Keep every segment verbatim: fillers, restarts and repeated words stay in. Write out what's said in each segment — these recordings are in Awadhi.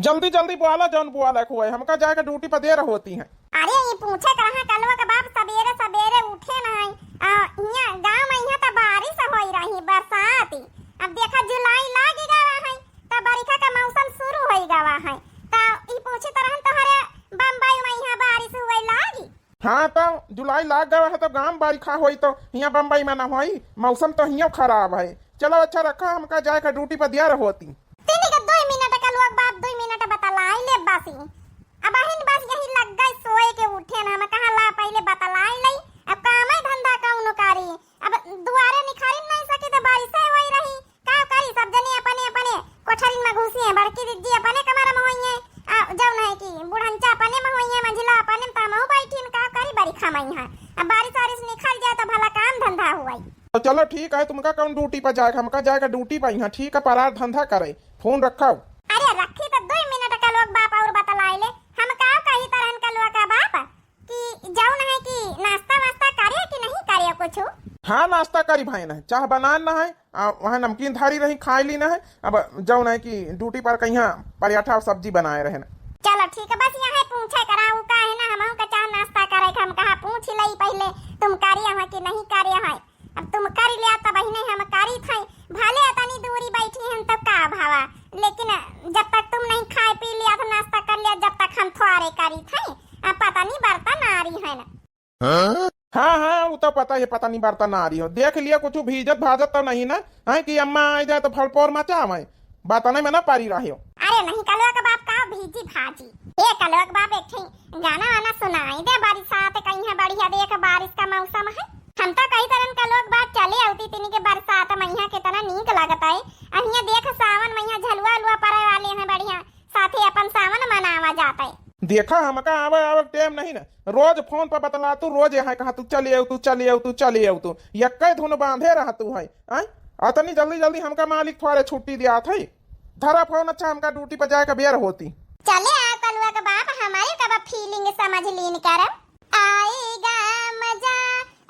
जल्दी जल्दी बोला, जौन बोला हुआ है, हमका जाए के ड्यूटी पर देर होती है। अरे, ई पूछे के रहा, कलुआ के बाप सबेरे सबेरे उठे ना है। आ, हियाँ गाँव में यहाँ त बारिश होई रही, बरसात। अब देखा, जुलाई लाग गवा है, त बरिखा का मौसम शुरू होई गवा है। त ई पूछे त रहन, तोहरे बम्बई में यहाँ बारिश हुए लागी? हाँ, त जुलाई लाग गवा है, त गाँव बरिखा होई, त हियाँ बम्बई में ना होई। मौसम त हियाँ खराब है। चलो अच्छा रखा, हमका जाए के ड्यूटी पर दिया रहोती। तीन के दो मिनट का लोग बाप, दो मिनट बतलाई ले बासी। अब अहिन बस यही लग गए सोए के उठे ना, हम कहा ला पहले बतलाई ले। अब काम है धंधा कौनो करी, अब दुआरे निखारी नहीं सकी त बारिश होई रही। का करी, सब जने अपने अपने कोठरिन में घुसी हैं, बड़की दीदी अपने कमरा में होई हैं, आ, जौन है कि बुढ़ंचा अपने में होई हैं, मंझिला अपने में, त हमहू बैठी हैं, का करी बरिखा में यहाँ। अब बारिश वारिश निखर जाए त भला काम धंधा हुई। तो चलो ठीक है, तुमका कौन ड्यूटी पर जाए, हमका जाए का ड्यूटी पर यहाँ, ठीक है, परार धंधा करे, फोन रखाओ। अरे रखी तो दो मिनट का लोग बाप और बतलाई ले, हम का कही तरहन का लोग का बाप कि जौन है कि नाश्ता वास्ता करे कि नहीं करे कुछ? हाँ, नाश्ता करी भाई ना, चाह बनान ना है, आ, वहाँ नमकीन धारी रही, खाई ली ना है। अब जौन है कि ड्यूटी पर कहीं पराठा और सब्जी बनाए रहे ना। चलो ठीक है, बस यहाँ पूछे करा, उ का है ना, हमहू का चाह नाश्ता करे के, हम कहा पूछ लई पहले, तुम करे हो कि नहीं करे हो। अब तुम कर लिया तब ही नहीं हम करी थे, भले अतनी दूरी बैठी हैं तो का भावा, लेकिन जब तक तुम नहीं खाए पी लिया था, नाश्ता कर लिया, जब तक हम थोड़े करी थे, आ, पता नहीं बर्तन आ रही है ना। हाँ, हाँ, वो तो पता है, पता नहीं बर्तन आ रही हो। देख लिया, कुछ भीजत भाजत तो नहीं ना, है कि अम्मा आ जाए तो फलपोर मचावे, बर्तन में ना परी रही हो। अरे नहीं, कलुआ के बाप का भीजी भाजी। ए कलुआ के बाप, एक ठे गाना वाना सुनाई दे, बरसात कहीं है बढ़िया, देख बारिश का मौसम है। हम तो कही तरन कलुआ के बाप चले आउती, तिनी के बरसात मैया कितना नीक लगता है। अहिया देख सावन मैया झलुआ उलुआ परे वाले हैं बढ़िया, साथे अपन सावन मनावा जाता है। देखा, हमका आवे, आवे के टाइम नहीं ना, रोज फोन पर बतला तू, रोज यहाँ कहा तू चले आऊ, तू चले आऊ, तू चले आऊ, तू यक्के धुन बांधे रहा तू है। आय? अतनी जल्दी जल्दी हमका मालिक थोड़े छुट्टी दिया था। धरा फोन, अच्छा हमका ड्यूटी पर जाए का बेर होती। चले आ कलुआ के बाप, हमारे कब फीलिंग समझ लीन करम। आएगा मजा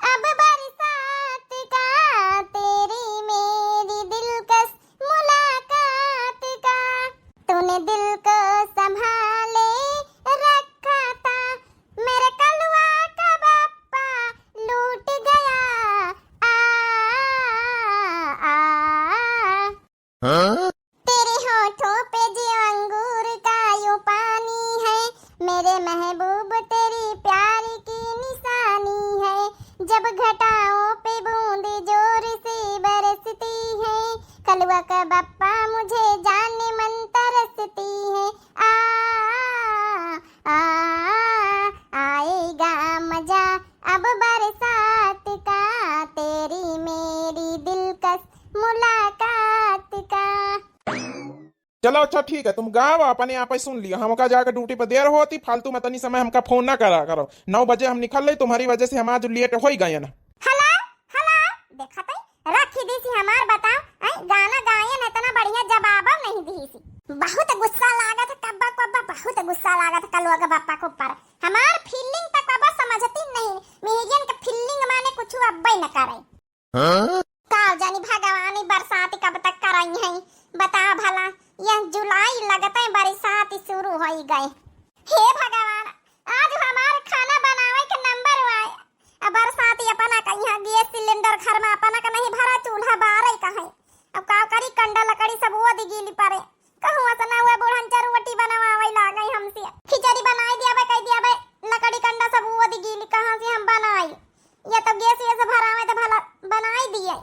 अब बरसात का, तेरी मेरी दिलकश मुलाकात का। तूने दिल को संभाले रखा था, मेरे कलुआ का बापा लूट गया। आ, आ, आ। तेरे होठों पे जो अंगूर का यूं पानी है, मेरे महबूब तेरी प्यार की निशानी है। जब घटाओं पे बूंद जोर से बरसती है, कलुआ का बप्पा मुझे जाने मन तरसती है। आ, आ, आएगा मजा अब बरसात का, तेरी मेरी दिलकश मुलाकात का। चलो अच्छा ठीक है, तुम गावा, अपने आप ही सुन लिया। हमका जाके ड्यूटी पर देर होती, फालतू में तनी समय हमका फोन ना करा करो। नौ बजे हम निकल ले, तुम्हारी वजह से हम आज लेट हो ही गए ना। हेलो, हेलो, देखा तई, रखी दी सी हमार बताओ, आई गाना गायन इतना बढ़िया जवाब नहीं दी सी। बहुत गुस्सा लागत है कब्बा कब्बा, बहुत गुस्सा लागत है कलुआ के बापा के ऊपर। हमार फीलिंग तक कब्बा समझती नहीं, मेहरियन के फीलिंग माने कुछ अब्बे न करे। हाँ? का जानी भगवान ई बरसात कब तक कराई है, बता भला, यह जुलाई लगते बरसात शुरू होई गए। हे भगवान, आज हमार खाना बनावे के नंबर आए। अब बरसात अपना कहीं गैस सिलेंडर घर में अपना का नहीं भरा, चूल्हा बारे का है। अब का करी, कंडा लकड़ी सब वो दी गीली पड़े। कहूँ ऐसा ना हुआ, बुढ़न चार रोटी बनवावे लागे हमसे। खिचड़ी बनाई दिया बे, कह दिया बे, लकड़ी कंडा सब वो दी गीली, कहाँ से हम बनाई? ये तो गैस वैस भरावे तो भला बनाई दिए।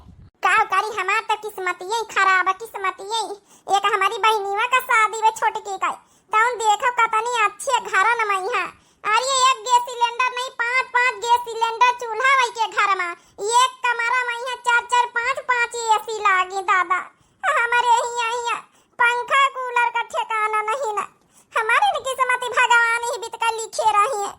का करी, हमार तो किस्मतिये खराब है, किस्मतिये। एक हमारी बहनीवा का शादी बे छोटकी का, तौन देखो कतनी अच्छे घर न मैहा। अरे एक गैस सिलेंडर नहीं, पाँच पाँच गैस सिलेंडर चूल्हा वही के घर में, एक कमरा में यहाँ चार चार पाँच पाँच एसी लागी दादा। हमारे हियाँ, हियाँ पंखा कूलर का ठिकाना नहीं ना। हमारे न किस्मत भगवान ही बितका लिखे रही है।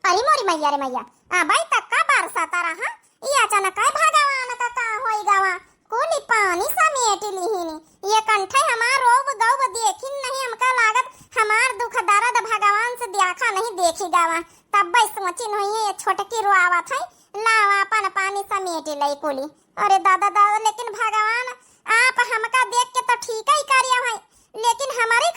अरे मोरी मैया रे मैया, आ भाई तक का बरसात रहा, ई अचानक है भगवान का का होई गवा, कुली पानी समेट लिहिनी। ये कंठे हमार रोब गौब देखिन नहीं, हमका लागत हमार दुख दर्द भगवान से देखा नहीं देखी गवा। तब भाई सोचिन हुई है, ये छोटकी रोआवत है, लावा अपन पानी समेट ले कुली। अरे दादा दादा, लेकिन भगवान आप हमका देख के तो ठीक ही करिया भाई, लेकिन हमारे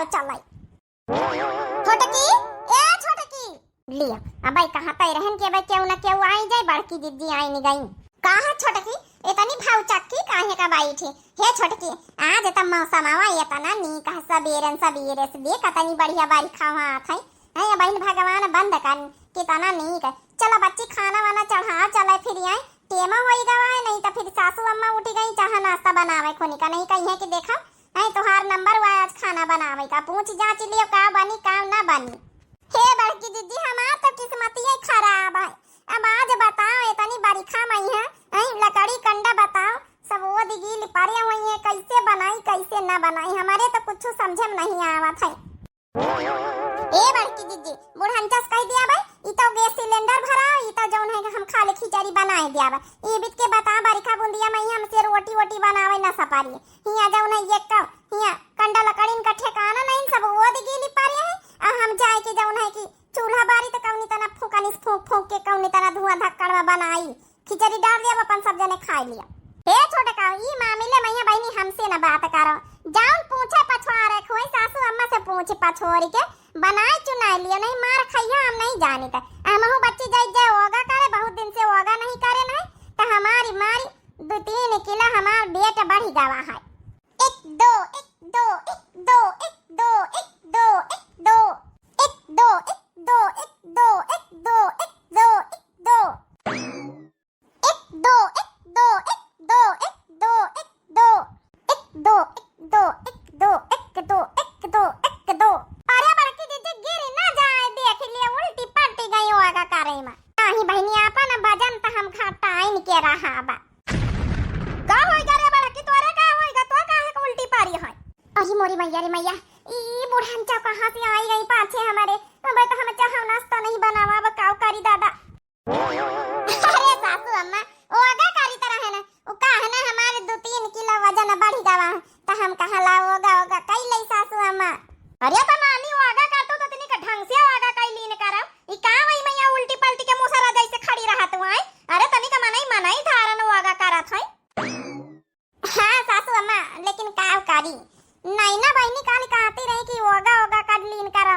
चल आई। छोटकी, ए छोटकी। लिया, अबे कहाँ पे रहन के, अबे केहू ना केहू आई जाए, बड़की दीदी आई नहीं गई। का है छोटकी, इतनी भाव चक्की काहे का बैठी? हे छोटकी, आज त मौसम आवा इतना नीक है, सबेरन सबेरे से देख, इतनी बढ़िया बरखा हुआ है। हैं, बहिन भगवान बंद कर, कितना नीक है। चलो बच्ची, खाना वाना चढ़ा, चले फिर आई। टेमा होई गवा है, नहीं तो फिर सासू अम्मा उठी गई, चाह नाश्ता बनावे खोनी का, नहीं कही है कि देखा, हैं, तोहार नंबर हुआ आज खाना बनावे का, पूछ जांच लियो का बनी, का ना बनी। हे बड़की दीदी, हमार तो किस्मतिये खराब है। अब आज बताओ, इतनी बरखा मई है, हैं, लकड़ी कंडा बताओ, सब ओद गील पड़े हुई है, कैसे बनाई, कैसे ना बनाई, हमारे तो कुछ समझे में नहीं आवत है। ए बड़की दीदी, बुढ़नचा से कह दिया भाई, ई तो गैस सिलेंडर भरा, ई तो जौन है कि हम खाली खिचड़ी बनाए दिया बा। ई बीत के बता, बरखा बुंदिया में हमसे रोटी वोटी बनावे ना सपारी। हिया जौन है ये का, हिया कंडा लकड़ीन का ठिकाना नहीं, सब ओद गीली पड़े है। आ हम जाए के जौन है कि चूल्हा बारी तो कौनी तना फूकनी से फूक फूक के कौनी तना धुआं धक्कड़ में बनाई। खिचड़ी डाल दिया, अपन सब जने खाए लिया। हे छोटका, ई मामले में ये बहिनी हमसे न बात करो। जाउन पूछे पछवारे खोई सासू अम्मा से पूछ पछोरी के बनाए चुनाए लियो, नहीं मार खइया हम नहीं जानी त। हमहू बच्ची जाई जाए योगा करे, बहुत दिन से योगा नहीं करे नहीं, त हमारी मारी दो तीन किलो हमार वेट बढ़ गवा है। एक दो, एक दो, एक दो, एक दो, एक दो, एक दो, एक दो, एक दो, एक दो, एक दो, एक दो। एक दो, एक दो, एक दो, एक दो, एक दो, एक दो, एक दो, एक दो, एक दो, एक दो। अरे बड़की दीदी, गिर ना जाए, देख लिए उल्टी पलटी गई होगा करे में। नाही बहिनी, आपन वजन त हम घटाइन के रहा बा। का होइगा रे बड़की, तोरे का होइगा, तो काहे के उल्टी पारी है? अरे मोरी मैया रे मैया, ई बुढ़नचा कहाँ से आई गई पाछे हमारे? अब तो हम चाहो नाश्ता नहीं बनावा, अब का करी दादा। अरे सासू अम्मा, योगा करी तरह है ना, वो का है ना, हमारे दो तीन किलो वजन बढ़ गवा है, तो हम कहा ला योगा, योगा कई लई सासू अम्मा। अरे तो नानी योगा कर तो, तो तनी का ढंग से योगा कई लीन करब, ई का वही मैया उल्टी पलटी के मुसरा जैसे खड़ी रहा तू आए? अरे तनी का मनई मनई धारन योगा करत है। हाँ सासू अम्मा, लेकिन का करी, नैना बहिनी काल कहती रही कि योगा वोगा कर लीन कर,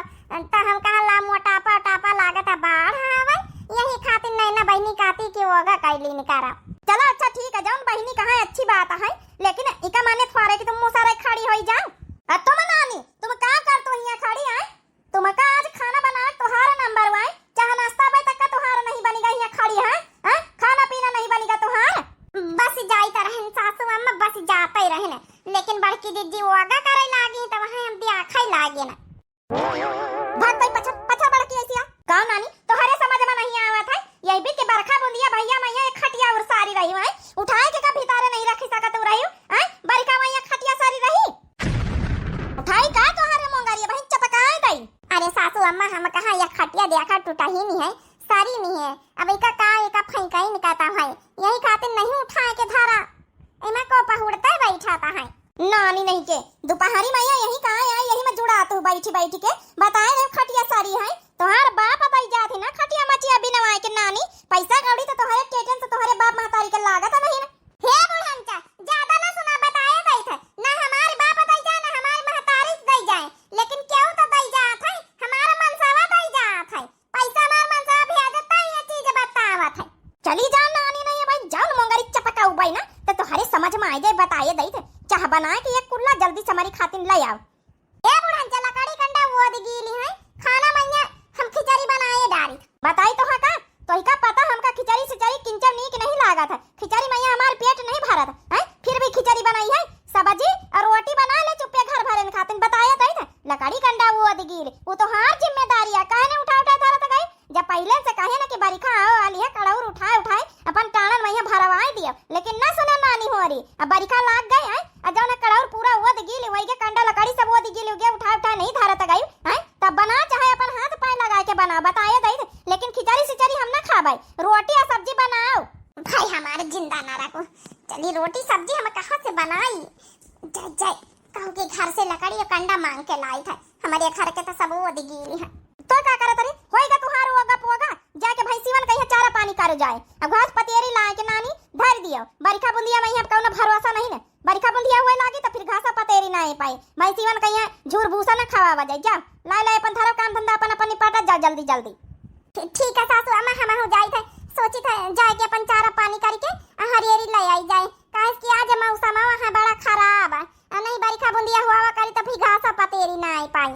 त हम कहा ला मोटापा ओटापा लागत है, बाढ़ आवे, यही खातिर नैना बहिनी कहती कि योगा कर लीन कर। चलो अच्छा ठीक है, जौन बहिनी कहा अच्छी बात है, लेकिन इका माने थोड़े कि तुम मुसरे खड़ी होई जाओ। अब तुम नानी, तुम का कर तो हियाँ खड़ी है? तुमका आज खाना बनावे तोहार नंबर वन, चाहे नाश्ता बे तक का तोहार नहीं बनिगा, हियाँ खड़ी है, हैं? खाना पीना नहीं बनिगा तोहार? बस जाइत रहन सासू अम्मा, बस जाते रहन, लेकिन बड़की दीदी योगा करे लागी त वहाँ हम दिया खाई लागी ना। भाग गई पछा, पछा बड़की ऐसी आ। का नानी, तोहरे समझ में नहीं आवत है, यही बीच के बरखा बुंदिया भैया मैया एक खटिया और सारी रही है, उठाए के का भीतरे नहीं रखी सकत रही, हैं? बरखा मैया खटिया सारी रही। उठाई का तोहरे मोंगरिया बहिन चपकाए गई। अरे सासू अम्मा, हम कहाँ ये खटिया देखा टूटा ही नहीं है, सारी नहीं है। अब इका का, इका फेंकाई निकाता है, यही खातिर नहीं उठाए के धरा। एमा को पहुड़ते बैठाता है। नानी नहीं के, दोपहरी में या यही कहाँ आई, यही में जुड़ा तू बैठी बैठी के, बताए रहे खटिया सारी है। तोहार बाप बताई जात है ना खटिया मचिया बिनवाए के नानी, पैसा कौड़ी तो तोहरे टेटन से तोहरे बाप महतारी के लागत नहीं ना। हे बुढ़नचा, ज्यादा ना सुना, बताए दई थे। ना हमारे बाप दई जाए, ना हमारे महतारी दई जाए, लेकिन केहू तो दई जात है, हमारा मनसावा दई जात है। पैसा हमार मनसावा भेजता है, ये चीज बतावत है। चली जा नानी, नहीं है भाई, जान मोंगरी चपका उबाई ना, तो तोहरे समझ में आ जाए, बताए दई थे। चाह बनाए के एक कुल्ला जल्दी से हमारी खातिर ले आओ। ए बुढ़नचा, लकड़ी कंडा ओद गीली है, खाना मैया हम खिचड़ी बनाए डारी। बताई तो है का? तोहिका पता हमका खिचड़ी सिचड़ी किंचन नीक नहीं लागत है। खिचड़ी मैया हमार पेट नहीं भरत है, फिर भी खिचड़ी बनाई है। सब्जी और रोटी बना ले चुप्पे घर भरन खातिन, बताए दई थे। लकड़ी कंडा ओद गीली, वो तो हार जिम्मेदारी है, काहे नहीं उठा उठा धरत गई? जब पहिले से कहे ना कि बरिखा आवे वाली है, कड़ौर उठाए उठाए अपन टाणन मैया भरवाए दियो, लेकिन ना सुने नानी होरी। अब बरिखा लाग गए हैं, आ जौन कड़ौर पूरा ओद गील, वही के कंडा लकड़ी सब ओद गील, उगे उठा उठा नहीं धरत गई हैं। तब बना चाहे अपन हाथ पाए लगा के बना, बताए दई, लेकिन खिचड़ी सिचड़ी हम ना खाबे, रोटी आ सब्जी बनाओ। भाई हमारे जिंदा ना रखो, चली रोटी सब्जी हम कहाँ से बनाई? जय जय, कहू के घर से लकड़ी और कंडा मांग के लाई था, हमारे घर के तो सब ओद गील है। तो का करत रे, होइगा तुहार ओगा पोगा, जाके भैंसीवन कहिया चारा पानी कर जाए। अब घास पतियरी लाए के नानी धर दियो। बरिखा बुंदिया में अब कौनो भरोसा नहीं ने। बरिखा बुंदिया हुए लागी तो फिर घासा पतेरी ना आए पाए। भैंसिवन कहिया झूर भूसा ना खवावा जाए। जाओ, लाए लाए अपन धरो काम धंधा अपन अपन निपटा जाओ जल्दी जल्दी। ठी-, ठीक है सासू अम्मा, हमहू जाइत है, सोचित है जाए के अपन चारा पानी करके आ हरियरी ले आई जाए, काहे कि आज मौसम वहाँ बड़ा खराब है, आ नहीं बरिखा बुंदिया हुआ करी तो फिर घासा पतेरी ना आए पाए।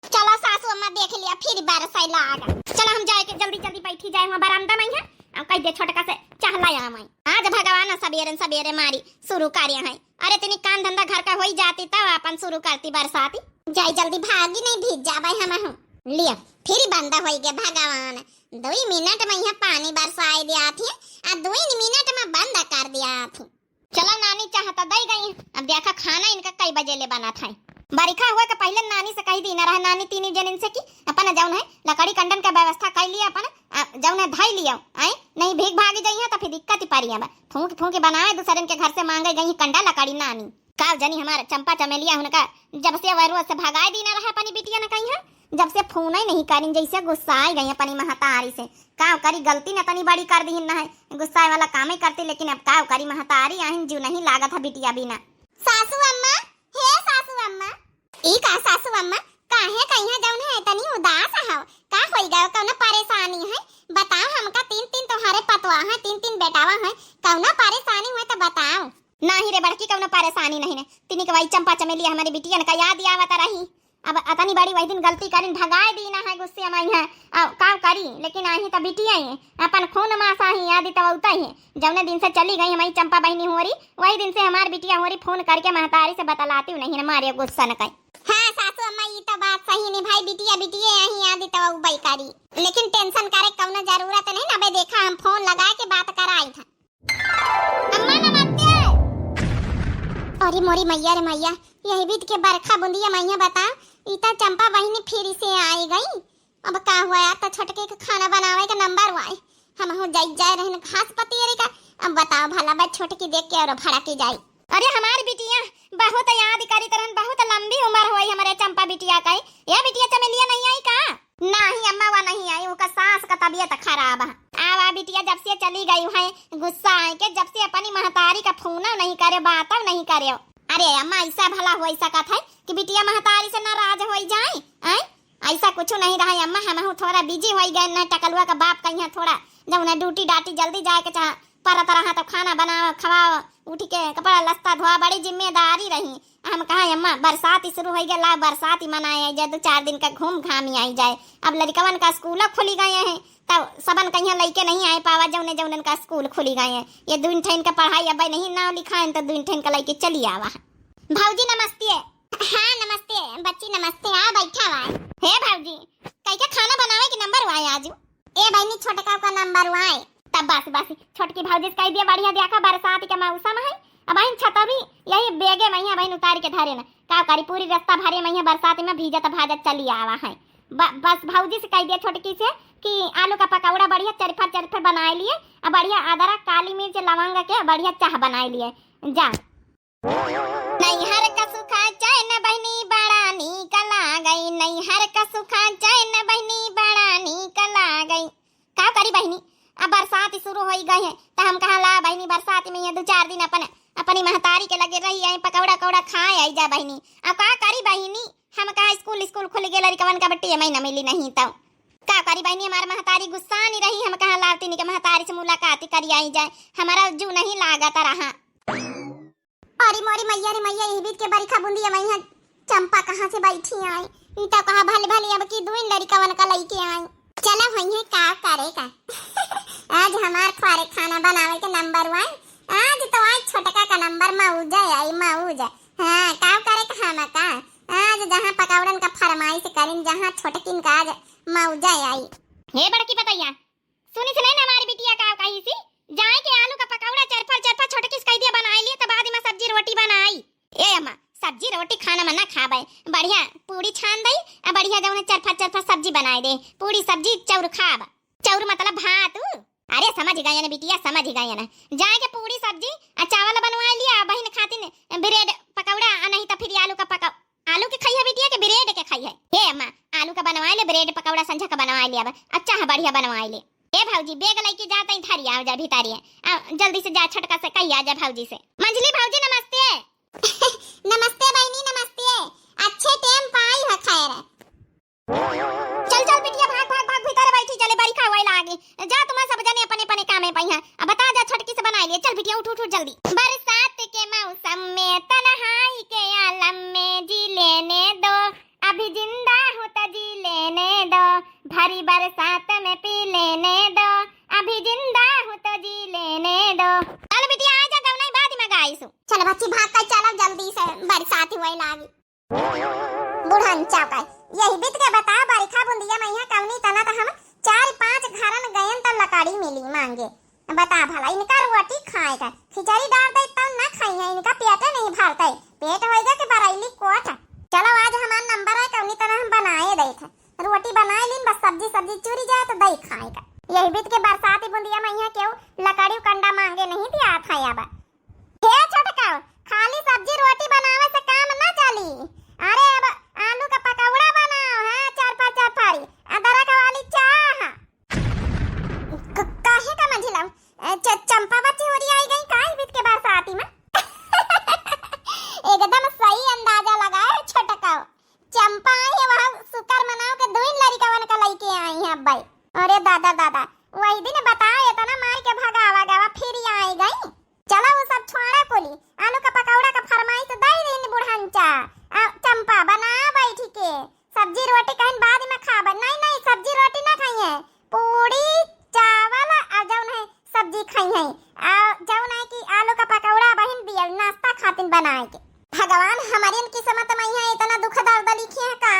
चला सासू अम्मा देख लिया, फिर बरसै लाग। चला हम जाए के जल्दी जल्दी बैठी जाए वहाँ बरामदा में है, हम कह दे छोटका से चहला आवे। आज भगवान सबेरे सबेरे मारी शुरू करे हैं। अरे तनी काम धंधा घर का होई जाती तब अपन शुरू करती बरसाती। जाई जल्दी भागी नहीं भीज जाबे हम हूँ। लिया फिर बंद होई गे भगवान। दुई मिनट में यहाँ पानी बरसाए दिया थी, आ दुई मिनट में बंद कर दिया थी। चला नानी चाह त दई गई, अब देखा खाना इनका कई बजे ले बनत है। बरिखा हुए के पहले नानी से कही दी ना रहा, नानी तीन जनिन से कि अपन जौन है लकड़ी कंडन के व्यवस्था कर लिया अपन, आ, जौन है धई लिया, आए नहीं भीग भागी जाइए तो फिर दिक्कत ही पड़ी है। फूंक फूंक बनाए दूसरन के घर से मांगे गई कंडा लकड़ी नानी। का जनी हमार चंपा चमेलिया उनका जब से वह रोज से भगाए दी ना रहा अपनी बिटिया ने कहीं है, जब से फोन ही नहीं करी जैसे गुस्सा आई गई अपनी महतारी से। का करी गलती न तनी बड़ी कर दी ना है, गुस्सा वाला काम ही करती, लेकिन अब का करी महतारी आहिन जीव नहीं लागत है बिटिया बिना। सासू अम्मा, हे सासू अम्मा। ई का सासू अम्मा, काहे कहिया जौन है इतनी उदास हो? का होई गयो, कौनो परेशानी है? बताओ हमका, तीन तीन तुम्हारे पतवा है, तीन तीन बेटावा है, कौनो परेशानी हुए तो बताओ। नाही रे बड़की, कौनो परेशानी नहीं ने। तिनी के वही चंपा चमेलिया हमारी बिटियन का याद आवत रही। अब अतनी बड़ी वही दिन गलती करिन भगाए दी ना है गुस्से में है। अब का करी, लेकिन आही त बिटिया ही अपन खून मासा ही याद तो उता ही। जौने दिन से चली गई हमारी चंपा बहिनी होरी, वही दिन से हमार बिटिया होरी फोन करके महतारी से बतलाती नहीं न मारे गुस्सा न कई। हाँ सासू अम्मा, ई तो बात सही नहीं भाई, बिटिया बिटिया यही याद तो उबई करी, लेकिन टेंशन करे कौनो जरूरत नहीं ना। बे देखा हम फोन लगा के बात कराई था। अम्मा नमस्ते। अरे मोरी मैया रे मैया, यही बीत के बरखा बुंदिया मैया बता, ई त चंपा बहिनी फिर से आई गई। अब का हुआ यार, त छोटके के खाना बनावे के नंबर हुआ है। हम हो जाई जाए रहन घास पतियरी का। अब बताओ भला बा छोटकी देख के और भड़की जाई। अरे हमार बिटिया बहुत याद करी तरहन, बहुत लंबी उम्र हुई हमारे चंपा बिटिया का। या बिटिया चमेलिया नहीं आई का? नाही अम्मा, वा नहीं आई, ओकर सास का तबीयत खराब है। आवा बिटिया, जब से चली गई है, गुस्सा आए के, जब से अपनी महतारी का फोन नहीं करे, बात नहीं करे। अरे अम्मा, ऐसा भला हो सकत है कि बिटिया महतारी से नाराज हो जाए? आए, ऐसा कुछ नहीं रहा अम्मा, हम थोड़ा बिजी हो गए ना, टकलुआ का बाप कहीं थोड़ा जब उन्हें ड्यूटी डाटी जल्दी जाए के चाह परत रहा, तो खाना बनाओ, खवाओ, उठ के कपड़ा लत्ता धोआ, बड़ी जिम्मेदारी रही। हम कहा अम्मा, बरसात ही शुरू हो गया, ला बरसात ही मनाए आई जाए, दो चार दिन का घूम घाम ही आई जाए। अब लड़कवन का स्कूल खुली गए हैं, तब सबन कहीं लइके नहीं आए पावा, जौने जौनन का स्कूल खुली गए हैं। ये दुइन ठैन का पढ़ाई अब नहीं नाव लिखाए तो दुइन ठैन का लइके चली आवा। भौजी नमस्ते। हाँ नमस्ते बच्ची नमस्ते, आ बैठा हुआ है। हे भौजी, कई के खाना बनावे के नंबर हुआ है आजू? ए बहनी, छोटका का नंबर हुआ है। तब बस बस, छोटकी भौजी से कह दिया, बढ़िया देखा बरसात के मौसम है, अब बहन छतरी यही बेगे में है बहन उतार के धरे न, का करी पूरी रास्ता भरे में है बरसात में भीजत भाजत चली आवा है। ब-, बस भौजी से कह दिया छोटकी से कि आलू का पकौड़ा बढ़िया चरफर चरफर बनाए लिए, आ बढ़िया अदरक काली मिर्च लवंग के बढ़िया चाह बनाए लिए। जा। नैहर का सुखा चैन बहिनी बड़ा नीक लागई, नैहर का सुखा चैन बहिनी बड़ा नीक लागई। का करी बहिनी, अब बरसात शुरू होई गई है, त हम कहा ला बहिनी बरसात में ये दो चार दिन अपन, अपनी महतारी के लगे रही आई, पकौड़ा कौड़ा खाए आई जा बहिनी। अब का करी बहिनी, हम कहा स्कूल स्कूल खुल गए लड़कवन का बट्टी में न मिली नहीं तो का करी बहिनी, हमार महतारी गुस्सा नहीं रही, हम कहा लावती नहीं के महतारी से मुलाकात करी आई जाए, हमारा जू नहीं लागत रहा। अरे मोरी मैया रे मैया, यही बीत के बरखा बूंदी अमैया चंपा कहाँ से बैठी आई? ई तो कहा भले भले अब की दुइन लड़िकवन का लइके आई। चला होइहे का करे का। आज हमार खुआरे खाना बनावे के नंबर वन। आज तो आज छोटका का नंबर मौज आई, मौज। हाँ, का करे का हम का। आज जहाँ पकौड़न का फरमाइश करिन, जहाँ छोटकिन का आज मौज आई। हे बड़की पतैया, सुनी सुनाई ना हमारी बिटिया का कही सी, जाए के आलू का पकौड़ा चरफर चरफर छोटकी से कह दिया बनाए लिए, तो बाद में सब्जी रोटी बनाई। ए अम्मा, सब्जी रोटी खाना में ना खाबे, बढ़िया पूड़ी छान दई, आ बढ़िया जौन चरफर चरफर सब्जी बनाए दे, पूड़ी सब्जी चौर खाब, चौर मतलब भात। अरे समझ गए ना बिटिया, समझ गए ना, जाए के पूड़ी सब्जी आ चावल बनवाए लिया, बहिन खातिन ब्रेड पकौड़ा, आ नहीं तो फिर आलू का पकौ-, आलू के खाई है बिटिया के ब्रेड के खाई है? हे अम्मा, आलू का बनवाए ले, ब्रेड पकौड़ा संझा का बनवाए ले, अब अच्छा है बढ़िया बनवाए ले। ए भौजी, bag लइके जा, तई धरी आवा जा भितारिये। आ, जल्दी से जा, छोटका से कही आ जा भौजी से। मंझली भौजी, नमस्ते। नमस्ते बहिनी, नमस्ते। अच्छे time प आई हो खैर। चल, चल बिटिया, भाग, भाग, भाग, भीतर बैठी, चले बरिखा होए लागी। जा, तुम सब जने अपने, अपने कामे पइहा। अब बता जा, छोटकी से बनाई लिए। चल बिटिया, उठ, उठ, उठ जल्दी। बरसात के मौसम में तन्हाई के आलम में जी लेने दो, अभी जिंदा हूँ तो जी लेने दो, भरी बरसात में पी लेने दो, अभी जिंदा हूँ तो जी लेने दो। चल बिटिया, आ जा, गवनाई बाद में गाइसु। चल बच्ची, भाग कर चल जल्दी से, बरसात होए लागी। बुढ़न चौका, यही बीत के बता, बरिखा बुंदिया मइहाँ कवनी तना त हम चार पाँच घरन गयन त लकड़ी मिली मांगे। बता भला, इनका रोटी खाए का, खिचड़ी डार दे तब ना खाई है, इनका पेटे नहीं भरते, पेट होएगा कि बरैली कोठ। चलो आज हमार number है, कवनी तना हम बनाए देत है, रोटी बनाए लीन, बस सब्जी, सब्जी चुरी जाए तो दई खाए का। यही बीत के बरसाती बुंदिया मइहाँ केहू लकड़ी कंडा मांगे नहीं दिया था अब। हे छोटका, खाली सब्जी रोटी बनावे से काम ना चली। अरे अब आलू का पकौड़ा बनाओ, हाँ, चार पाँच चार फारी, अदरक वाली चाह। क-, काहे का मंझिला? ए, च-, चंपा बच्ची होरी आई गई का ई बीत के बरसाती में? एकदम सही अंदाजा लगाए हो छोटका। चंपा आई है, वहाँ शुक्र मनाओ के दुइन लड़िकवन का लइके आई है अब्बे। अरे दादा, दादा, वही दिन बताओ, इतना मार के भगावा गवा, फिर आई गई। चला, वो सब छोड़ा कुली, आलू का पकौड़ा का फरमाइश दई दिन बुढ़ंचा। आ, चंपा बना बैठी के, सब्जी रोटी कहीं बाद में खाब। नहीं, नहीं, सब्जी रोटी ना खाई है, पूड़ी, चावल और जौन है सब्जी खाई है, आ, जौन है कि आलू का पकौड़ा बहिन दिया नाश्ता खातिन बनाए के। भगवान, हमारे किस्मत में यहाँ इतना दुख दर्द लिखे है का,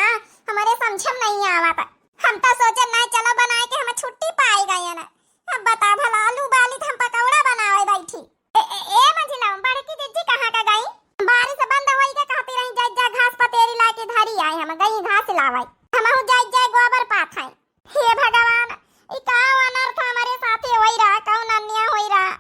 हमारे समझ में नहीं आवत। हम तो सोचे ना, चलो बनाए के हमें छुट्टी पाए गए ना। अब बता भला, आलू बाली त हम पकौड़ा बनावे बैठी। ए, ए, ए मंझिला, बड़की जिज्जी कहाँ का गई? बारिश बंद होई के कहती रही, जा, जा घास पतेरी लाके धरी आए, हम गई घास लावे। हमहू जाई, जाई गोबर पाथाई। हे भगवान, ई का अनर्थ हमारे साथे होई रहा, कौन अन्याय होई रहा?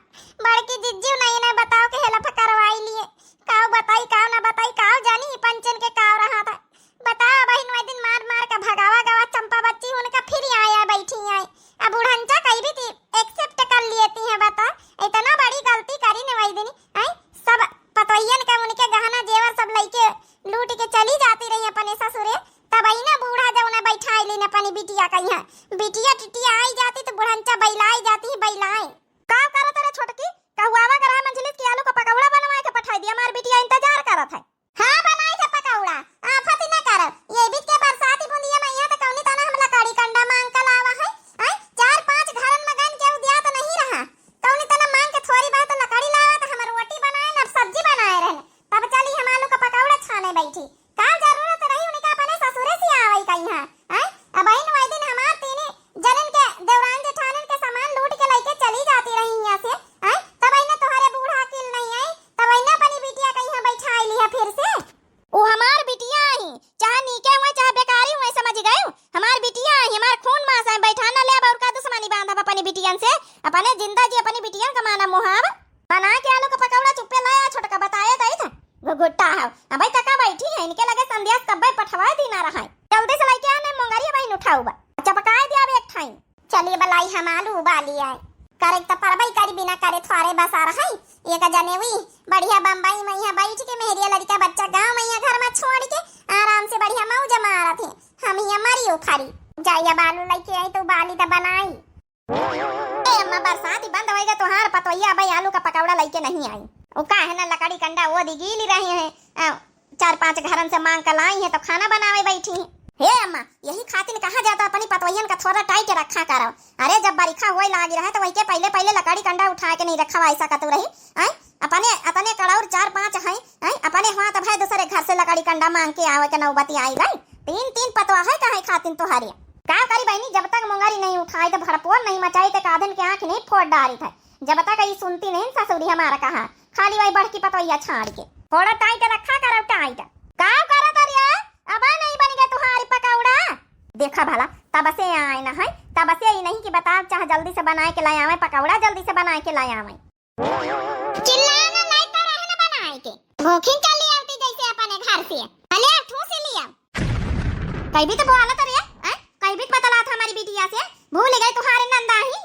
बड़की जिज्जी नहीं ना बताओ के हेल्प करवाई लिए। काव बताई, काव ना बताई, काव जानी ई पंचन के काव रहा था। बताओ बहिन, वही दिन मार मार के भगावा गवा चंपा बच्ची, उनका फिर आया बैठी आई। अब बुढ़ंचा कही भी थी, accept कर लेती है, बता, इतना बड़ी गलती करी ने वही दिन, आई सब पतोहियन के उनके गहना जेवर सब लइके लूट के चली जाती रही अपने ससुरे, तब आई ना बूढ़ा जौना बैठाई लेन अपनी बिटिया का यहाँ। बिटिया टिटिया आई जाती तो बुढ़ंचा बैलाई जाती, बैलाई। का करत रे छोटकी, कहुआवा गरहा मंझलिस के आलू का पकौड़ा बनवाए के पठाई दिया, हमार बिटिया इंतजार करत है। हाँ, बनाई के पकौड़ा, आफत न करब। ये बीच के बरसाती बुंदिया मइहाँ त कौनी तना हम लकड़ी कंडा मांग के लावा है। आय, चार पांच घरन में गन केहू दिया त नहीं रहा। कौनी तना मांग के थोड़ी बहुत लकड़ी लावा त हम रोटी बनाए न सब्जी बनाए रहन। तब चली हम आलू का पकौड़ा छाने बैठी। का जरूरत रही उनका अपने ससुरे से आवे का यहाँ? आय, अब इन वही दिन हमार तीनी जनन के देवरान जेठानन के सामान लूट के लइके चली जाती रही यहाँ से। आय, तब इन्हें तोहरे बूढ़ा अकिल नहीं आई, तब इन्हें अपनी बिटिया का यहाँ बैठाई लिया फिर से। उ हमार बिटिया ही, चाहे नीके हुए, चाहे बेकारी हुए, समझ गए? हमार बिटिया ही, हमार खून मास है, बैठा न लेब और का दुश्मनी बांधब अपनी बिटियन से? अपने जिंदा जी अपनी बिटियन का माना मुहाब। बना के आलू का पकौड़ा चुप्पे लाया, छोटका बताए दई था। घुघुट्टा है, अबे तका बैठी है, इनके लगे संदेश तब्बे पठवाए दीना रहा है। जल्दी से लइके आने मोंगरी बहिन उठाऊ बा। चपकाए दिया अब एक ठाई। चलिए बलाई हम आलू उबाली आए। करे त परबई करी बिना करे थोरे बसा रहई। एक जने हुई बढ़िया बम्बई में यहाँ बैठ के मेहरिया लड़का बच्चा गाँव में यहाँ घर में छोड़ के आराम से बढ़िया मौज मारत है। हम यहाँ मरी उखरी। जाई अब आलू लइके आई तो उबाली त बनाई। ए अम्मा, बरसात ही बंद होइगा तोहार पतोहिया अबे आलू का पकौड़ा लइके नहीं आई। उ का है ना लकड़ी कंडा वो दी गीली रही है। आ, चार पांच घरन से मांग के लाई है तो खाना बनावे बैठी है। हे अम्मा, यही खातिर कहा जाता अपनी पतोहियन का थोड़ा tight रखा करो। अरे जब बरिखा होए लागी रहे तो वही के पहले पहले लकड़ी कंडा उठा के नहीं रखा ऐसा कतू रही। आय, अपने अतने कड़ौर चार पांच हैं, आय, अपने हुआ तब है दूसरे घर से लकड़ी कंडा मांग के आवे के नौबती आई गई। तीन तीन पतवा है काहे खातिर तोहरे? का करी बहनी, जब तक मुंगरी नहीं उठाई तो भड़पोर नहीं मचाई तो कादन के आंख नहीं फोड़ डारी था। जब तक ई सुनती नहीं ससुरी हमारा कहा, खाली वही बड़की पतोहिया छाड़ के। थोड़ा tight रखा करो tight। का करत अरे? अब नहीं बन गए तुम्हारी पकौड़ा। देखा भला, तब से आए ना है, तब से ही नहीं कि बताओ, चाहे जल्दी से बनाए के लाए आवे पकौड़ा, जल्दी से बनाए के लाए आवे। चिल्लाना नहीं तो रहे ना बनाए के। भूखिन चली आवती जैसे अपने घर से। भले ठूस लिया। कई भी तो बोला तो रे, हैं? कई भी बतलात हमारी बिटिया से, भूल गए तुहारे नंदा ही।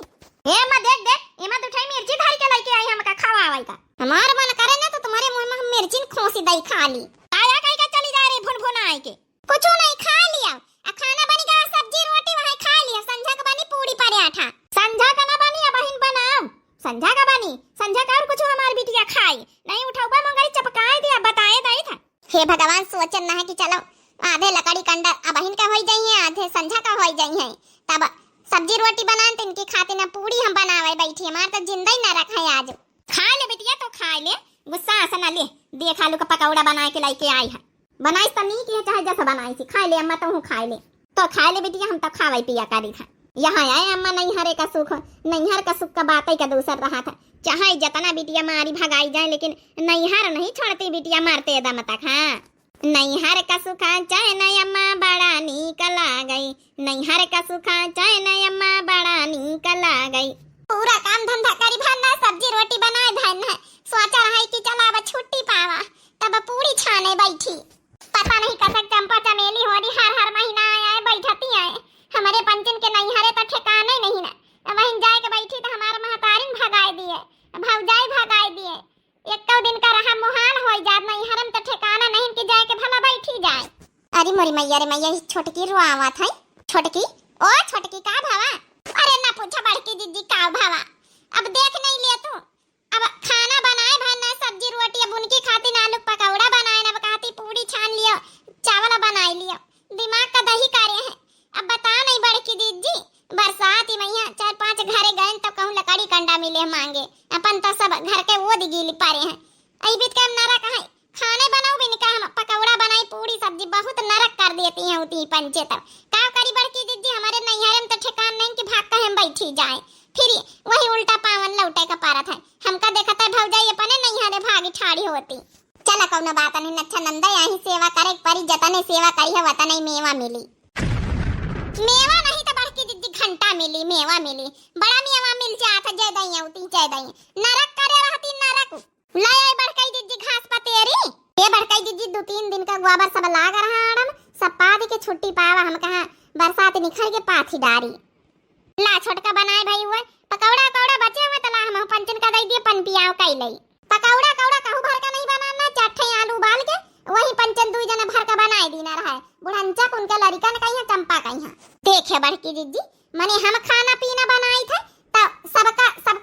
ए अम्मा, देख, देख, एमा दुठई मिर्ची धर के लइके आई हमका खवावै का। हमार मन करे ना तो तुम्हारे मुंह में हम मिर्ची खोसी दई खा ली। आया कहीं का चली जा रही भुन भुन आए के। कुछ नहीं खा लिया। आ खाना बनी का सब्जी रोटी वहाँ खा लिया। संझा का बनी पूड़ी पराठा। संझा का ना बनी, अबहिन बनाओ। संझा का बनी, संझा का और कुछ हमार बिटिया खाई। नहीं उठाऊ बा मंगरी चपकाए दिया, बताए दई था। हे भगवान, सोचन ना है कि चलो आधे लकड़ी कंडा अबहिन का होई जाई है, आधे संझा का होई जाई है। तब सब्जी रोटी बनान त इनकी खातिर ना पूड़ी हम बनावे बैठी। हमार तो जिंदा ही नरक है आज। खा ले बिटिया, तो खा ले, गुस्सा आसा ना ले। देख आलू का पकौड़ा बनाए के लइके आई है। बनाइस त नीक है, चाहे जैसा बनाइस, खाए ले अम्मा, तोहू खाए ले। तो खाए ले बिटिया, हम तो खावै पिया करी था। यहाँ आए अम्मा, नैहरे का सुख, नैहर का सुख का बातै का दूसर रहा था। चाहे जतना बिटिया मारी भगाई जाए, लेकिन नैहर नहीं छोड़ती बिटिया मरते दम तक। हाँ, नैहर का सुखा चैन अम्मा बड़ा नीक लागै, नैहर का सुखा चैन अम्मा बड़ा नीक लागै। पूरा काम धंधा करी भर ना, सब्जी रोटी बनाए भर ना, सोचा रहा कि चला अब छुट्टी पावा, तब पूड़ी छाने बैठी। पता नहीं कसक चंपा चमेली होरी हर हर महीना आए आए बैठती आए। हमरे पंचन के नैहरे तो ठिकाने नहीं ना। अब वहीं जाए के बैठी तो हमार महतारिन भगाए दिए, भौजाई भगाए दिए। एक्को दिन का रहा मुहाल होई जात नैहरे में तो ठिकाना नहीं कि जाए के भला बैठी जाए। अरे मोरी मैया रे मैया, ई छोटकी रोआवत है। छोटकी, ओ छोटकी, का भवा? अरे ना पूछा बड़की दीदी का भवा, अब देख नहीं लिया तू। अब खाना बनाए भर ना, सब्जी रोटी, अब उनकी खातिर आलू पकौड़ा बनाए ना, अब कहती पूड़ी छान लियो, चावल बनाए लियो, दिमाग का दही करे है। अब बता नहीं बड़की दीदी, बरसात ही मैया चार पांच घरे गए तो कहूँ लकड़ी कंडा मिले मांगे, अपन तो सब घर के वो दिगीली परे हैं। अई बीत के हम नरक है, खाने बनाऊ भी निका, हम पकौड़ा बनाई, पूड़ी सब्जी बहुत नरक कर देती हैं उती पंचे तब। का करी बड़की दीदी, हमारे नैहरे में तो ठिकान नहीं कि भाग के हम बैठी जाए, फिर वही उल्टा पावन लौटे का पारत है। हमका देखत है भौजाई अपने नैहरे भागी ठाड़ी होती। चला कौनो बात नहीं, अच्छा नंदा यही सेवा करे के परी, जतने सेवा करी है वतने ही मेवा मिली। मेवा नहीं तो बड़की दीदी घंटा मिली, मेवा मिली, बड़ा मेवा मिल जात है, जय दई उती जय दई। नरक करे रहती नरक। ले आई बड़कई दीदी घास पतेरी। ए बड़कई दीदी, दो तीन दिन का गोबर सब लाग रहा आड़म, सब पाद के छुट्टी पावा, हम कहा बरसात निखर के पाथी डारी। ला छोटका बनाए भाई हुए, पकौड़ा उकौड़ा बचे हुए तला हम पंचन का दई दिए, पन पियाओ कई लई। पकौड़ा उकौड़ा कहू भर का नहीं बनाना, चार ठे आलू उबाल के वही पंचन दुई जने भर का बनाए दीना रहा है। बुढ़नचा कुन के लड़िकन कहिया चंपा कहिया। देखे बड़की दीदी, मने हम खाना पीना बनाई थे, त सबका, सब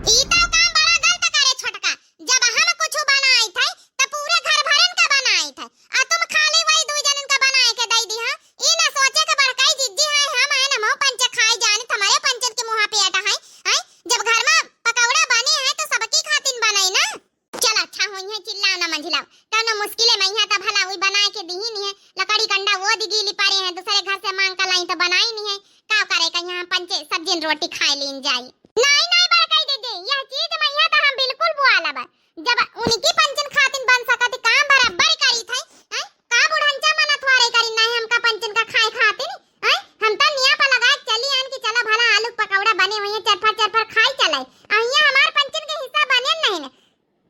ई तो काम बड़ा गलत करे छोटका। जब हम कुछ बनाई थे, त पूरे घर भरन का बनाई थे। आ तुम खाली वही दुई जनन का बनाए के दई दी, हाँ? ई ना सोचे के बड़काई जिज्जी हैं, हम हैं, हम पंचे खाई जानी, तुम्हारे पंचन के मुँहा पे अटा है, हैं? जब घर में पकौड़ा बनी है, तो सबकी खातिन बनाई ना। चल अच्छा होई है, चिल्लाओ ना मंझिलाओ, कौनो मुश्किले में यहाँ तब भला वही बनाए के दीही नहीं है, लकड़ी कंडा वो दिगीली परे हैं, दूसरे घर से मांग कर लाई तो बनाई नहीं है, का करे का यहाँ पंचे सब्जिन रोटी खाए लीन जाई। नहीं, नहीं बड़काई दीदी, यह चीज में यहाँ तो हम बिल्कुल बुआ लब, जब उनकी पंचन खातिन बन सकत काम बराबर करी थे, हैं? का बुढ़नचा मना थोड़े करी नहीं हमका पंचन का खाए खातिन, हैं? हम तो निया पर लगा के चली आन कि चला भला आलू पकौड़ा बने हुए हैं, चरफर चरफर खाई चले, आ यहाँ हमार पंचन के हिस्सा बने नहीं ने।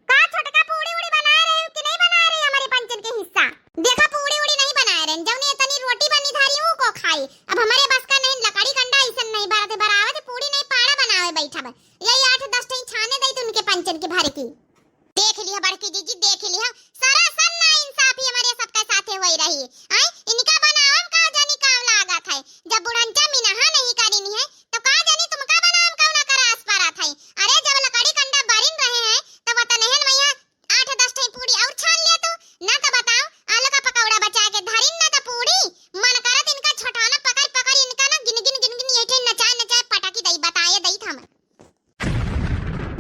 का छोटका पूड़ी उड़ी बना रहे हो कि नहीं बना रहे हमारे पंचन के हिस्सा? देखा पूड़ी उड़ी नहीं बनाए रहे, जौनी इतनी रोटी बनी धारी ऊ को खाई। अब हमारे बस का नहीं, लकड़ी कंडा ऐसन नहीं बरत है, बरावत पूड़ी नहीं पाड़ा बनावे बैठा बा। यही आठ दस ठे छाने दई तो उनके पंचन के भर की। देख लिया बड़की जीजी, देख लिया, सरासर ना इंसाफी हमारे सबके साथे होई रही। आय, इनका बनावम का जानी का लागत है, जब बुढ़नचा मिनहा नहीं करीनी है, तो का जानी तुमका बनावम कौना करास परत है। अरे, जब लकड़ी कंडा बरिन रहे हैं, तो वतनहन मैया आठ दस ठे पूड़ी और छान लिया तू, ना तो बताओ, आलू का पकौड़ा बचा के धरिन, ना तो पूड़ी। मन करत इनका छोटाना पकड़ पकड़ इनका ना गिन गिन गिन गिन ये ठे नचाए नचाए पटाकी दई, बताए दई था मैं।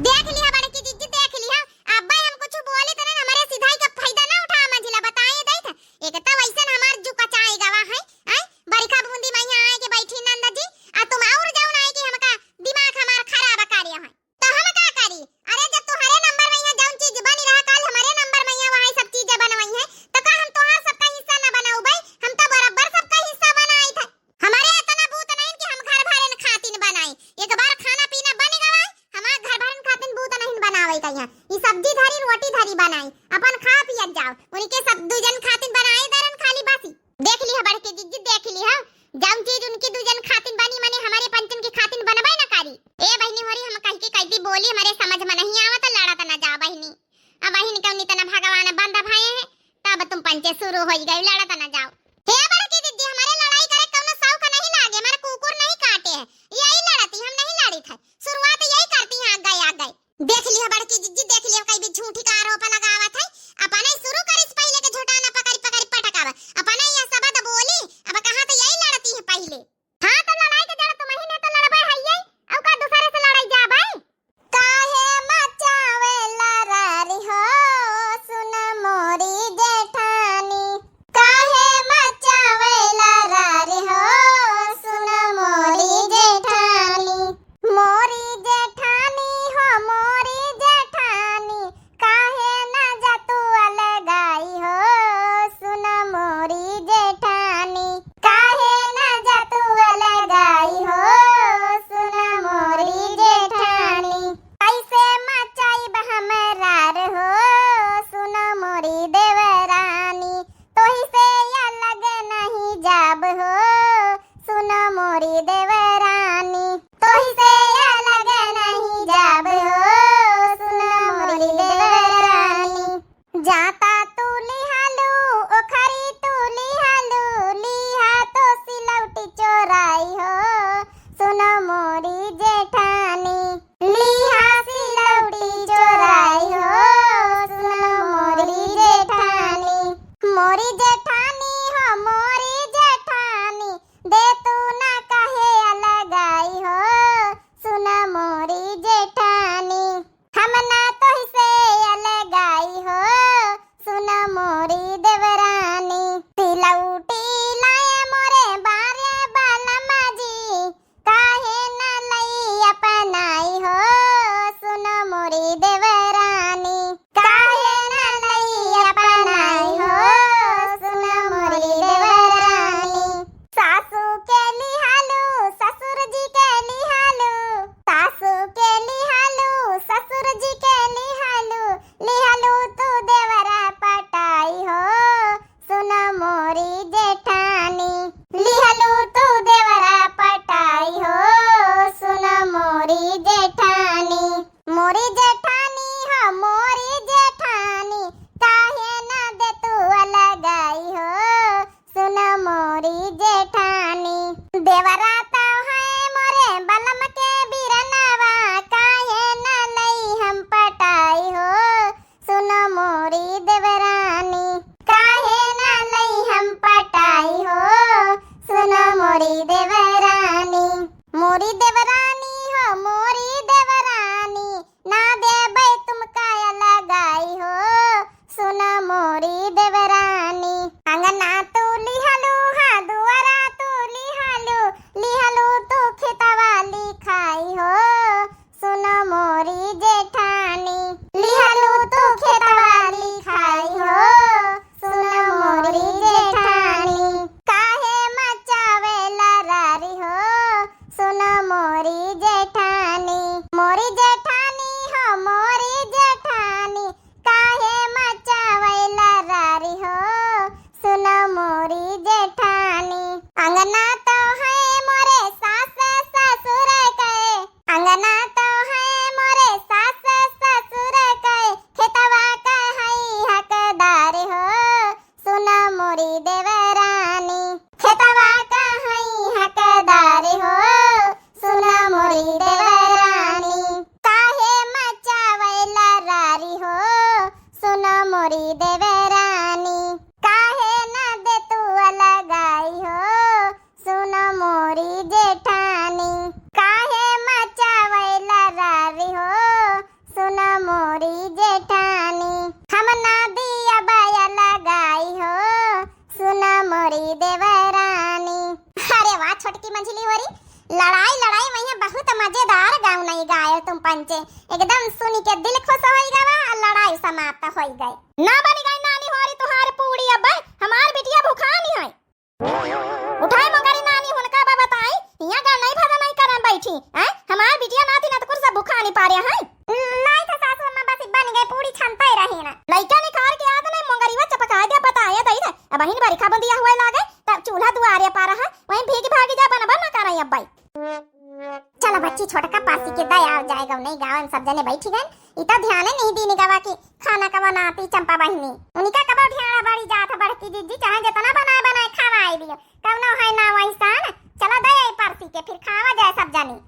देख लिहा बड़की जीजी, देख लिहा, अब भाई हम कुछ बोले तो ना हमारे सिधाई का फायदा ना उठा मंझिला, बताए दई था। एक तो वैसन हमार जुका चाहे गवा है, आय, बरिखा बूंदी मैया आए के बैठी नंदा जी, आ तुम और जाओ ना आए कि हमका दिमाग हमार खराब कर रहा है। तो हम का करी? अरे जब तुम्हारे नंबर में यहाँ जौन चीज बनी रहा, कल हमारे नंबर में यहाँ वहाँ सब चीजें बनवाई है, तो का हम तुम्हार सबका हिस्सा ना बनाऊ भाई? हम तो बराबर सबका हिस्सा बनाई थे। हमारे इतना बूत नहीं कि हम घर भरन खातिन बनाई। एक बार खाना पीना बन गवा, हमार घर भरन खातिन बूत नहीं बनावे का यहाँ। ई सब्जी धरी, रोटी धरी बनाई, अपन खा पियत जाओ। उनके सब दू जन खातिन बनाए दरन खाली बासी। देख लिहा बड़की जीजी, देख लिहा, जौन चीज उनकी दू जन खातिन अब तुम पंचे शुरू होइ गए, लड़त न जाओ। हे बड़की दीदी, हमरे लड़ाई करे कउनो शौक नहीं लागे, हमरे कुकुर नहीं काटे है, यही लड़ती, हम नहीं लड़ित है, शुरुआत यही करती है, आगे आगे। देख लिया बड़की जिज्जी, देख लिया, कई भी झूठी का आरोप लगावत है। अपने शुरू करिस पहिले के झोटाना पकड़ी पकड़ी पटकावा, अपने यह शब्द बोली, अब कहाँ तो यही लड़ती है पहिले। हाँ, तो लड़ाई के जड़ तुम ही ने तो लड़बे है ये, अब का दूसरे से लड़ाई जाबे? काहे मचावे लड़ारी हो, सुन मोरी जेठानी। काहे मचावे लड़ारी हो, सुन मोरी जेठानी। मोरी जेठानी हो, मोरी जेठानी, काहे ना जा तू अलगाई हो, सुन मोरी जेठानी। काहे ना जा तू अलगाई हो, सुन मोरी जेठानी। कैसे मचाइब हम रार हो, सुन मोरी देवरानी। तोही से अलग नहीं जाब हो, सुन मोरी देवरानी। तोही से अलग नहीं जाब हो, सुन मोरी देवरानी। जाता तू लिहालू, ओखरी तू लिहालू, लिहा तो सिलौटी चोराई हो, सुन मोरी जेठानी। लिहा सिलौटी चोराई हो, सुन मोरी जेठानी। मोरी जेठानी हो, मोरी जेठानी, दे तू ना काहे अलगाई हो, सुन मोरी जेठानी। हम ना तोहिसे अलगाई हो, सुन मोरी देवरानी। सिलौटी लाए मोरे बारे बालम जी, काहे ना लई अपनाई हो, सुन मोरी देवरानी। काहे ना लई अपनाई हो, सुन मोरी देवरानी। सासू के लिहालू, ससुर जी के लिहालू, सासू के लिहालू, ससुर जी के लिहालू, लिहालू तू देवरा पटाई हो, सुन मोरी जेठानी। लिहालू तू देवरा पटाई हो, सुन मोरी जेठानी। मोरी जेठानी हो, मोरी जेठानी, काहे ना दे तू अलगाई हो, सुन मोरी जेठानी। देवरा तो है मोरे बलम के बिरनवा, काहे ना लई हम पटाई हो, सुन मोरी देवरानी। काहे ना लई हम पटाई हो, सुन मोरी देवरानी। मोरी देवरानी हो, मोरी देवरानी, ना देबै तुमका अलगाई हो, सुन मोरी देवरानी। अंगना तू लिहलू हा, दुआरा तू लिहलू, लिहलू तू खेतवा लिखाई हो, सुन मोरी जेठानी। लिहलू तू खेतवा लिखाई हो, सुन मोरी जेठानी। काहे मचावे लड़ारी हो, सुन मोरी जेठानी। मोरी जेठानी हो, मोरी जेठानी, काहे मचावे लड़ारी हो, सुन मोरी जेठानी। अंगना तो है मोरे सास ससुर के, अंगना तो है मोरे सास ससुर के, खेतवा का है हकदार हो, सुन मोरी देवरानी। खेतवा का है हकदार हो, सुन मोरी देवरानी। काहे मचावे लड़ारी हो, सुन मोरी देवरानी। काहे ना दे तू अलगाई हो, सुन मोरी जेठानी। काहे मचावे लड़ारी हो, सुन मोरी जेठानी। हम ना दियब अलगाई हो, सुन मोरी देवरानी। अरे वाह छोटकी मंझली होरी, लड़ाई लड़ाई वहीं बहुत मजेदार गाउन नहीं गाए तुम पंचे, एकदम सुनी के दिल खुश होई गवा और लड़ाई समाप्त होई गए। ना बनी गई नानी होरी तुहार पूड़ी, अब हमार बिटिया भुखानी है। उठाई मोंगरी नानी हुनका बा बताई, हियाँ गा नहीं भला नहीं करन बैठी, हैं? हमार बिटिया नाती नतकुर सब भुखानी पारे हैं। नहीं तो सासू अम्मा बस बन गए, पूड़ी छनते रही ना। लइका निकार के याद नहीं मोंगरीवा चपका दिया बताया दई रे। अब हिन बरिखा बुंदिया हुए लागे, तब चूल्हा दुआरे पा रहा, वहीं भीग भागी जा बनबा ना करई अब बाई। चलो बच्ची छोटका पासी के दया आ जाएगा, नहीं गावन सब जने बैठी गए, इतना ध्यान नहीं दीनी गवा की खाना कबो नाती चंपा बहिनी, उनका कबो ढेड़ा बड़ी जात है बड़की जिज्जी, चाहे जितना बनाए बनाए खवाई दियो, कौनो है ना वैसन। चला दे परसी के, फिर खावा जाए सब जनी।